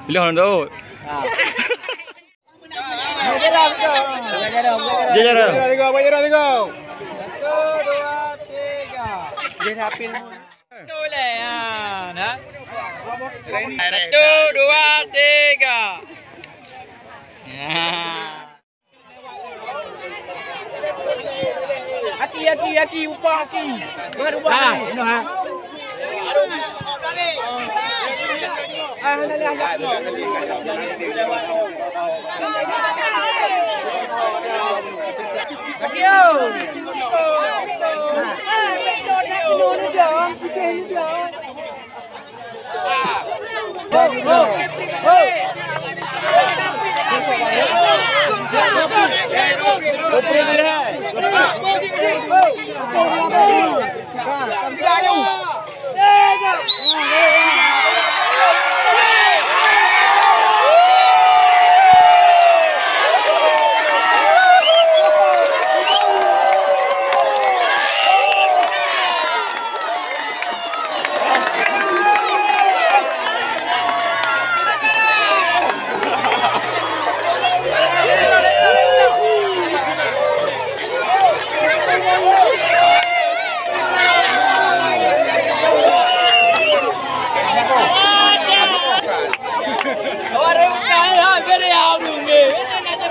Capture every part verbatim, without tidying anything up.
Pilih orang tu. Jajaran. Tiga, tiga, tiga. Satu, dua, tiga. Dia hafil. Satu, dua, tiga. Aki, aki, aki, upah aki. Bukan upah aki. Ha, ha. Ah, hana lé, hana lé. Aki, yo.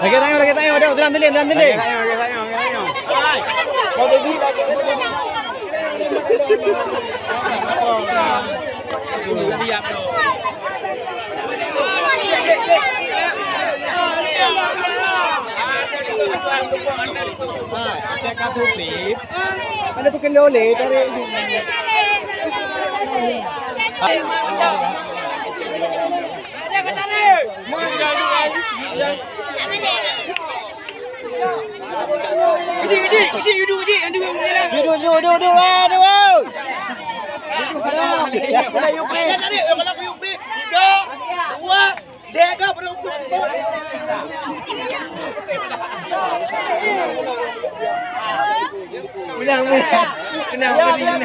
Lagi tayang, lagi tayang, ada jalan tending, jalan tending. Ada peukeunong lé, tarik. Dudu, dudu, dudu, dudu, eh, dudu. Tiga, dua, tiga. Menang, menang. Menang, menang.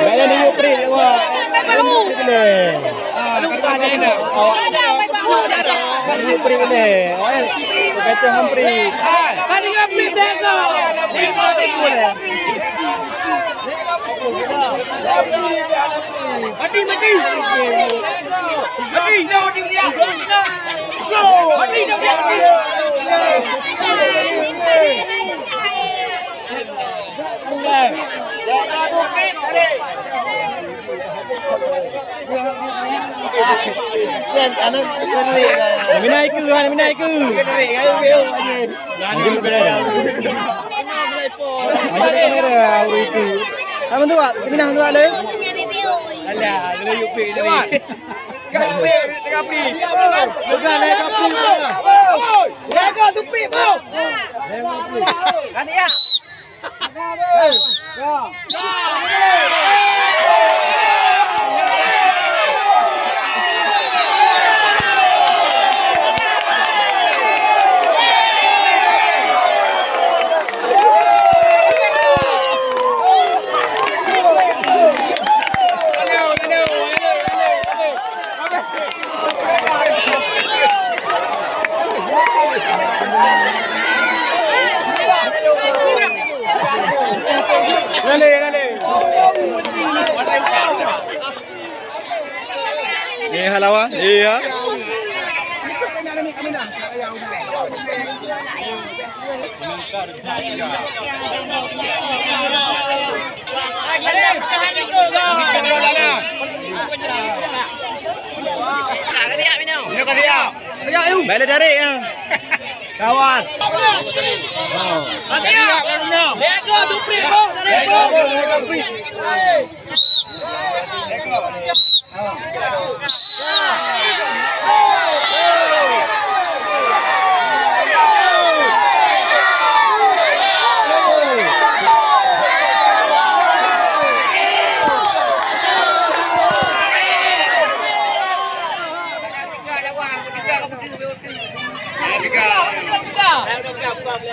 Gaya ni yuk pri, wah. Pri boleh. Yuk pri boleh. Kacau hampri. Mati, mati. Mati. Mina ikeu, ha, mina ikeu. Ada kamera, ha, ikeu. Ha, bantu, Wak. Mina bantu, Wak, le. Alah, kena yuk pik tadi. Kau pik, tengah pik. Pegang, le, kau pik. Jaga tu pik, bang. Kan ya. Lale, lale. Ni halawan, iya. Balik tarik ya. Kawan. Lego, duplik, bro. Lego. Balik,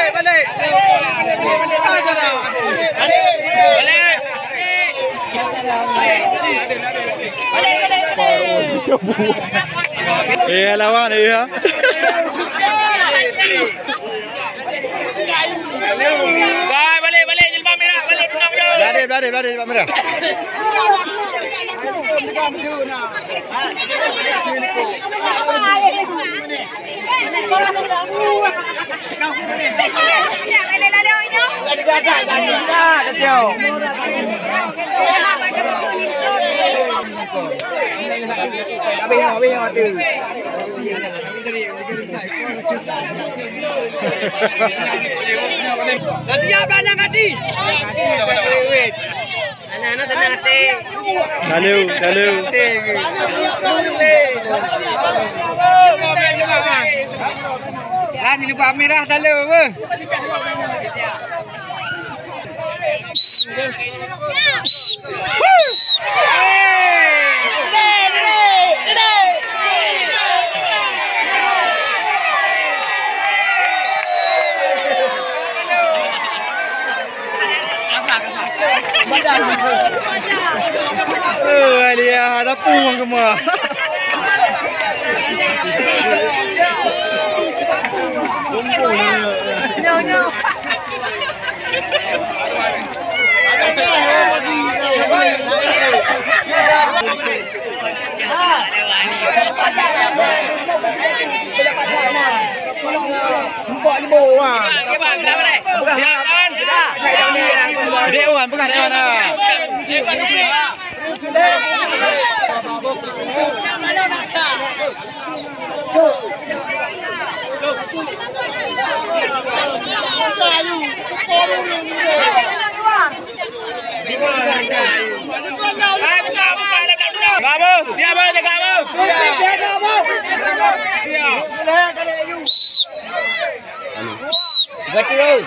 balik. Eh, lawan, eh, ya. Balik, balik, balik, jilbab merah, balik, tunang jauh. Balik, balik, balik, jilbab merah. Nanti ya, bang, nanti. Anak-anak tenang, Atik. Halo, halo. Lah, ni lupa merah, halo, beuh. Eh, dia, tapi orang gemar. Nyoh, nyoh. Dek Wan, peugah Dek Wan, ah. Babu, siap, Babu, jaga, Babu. Betul.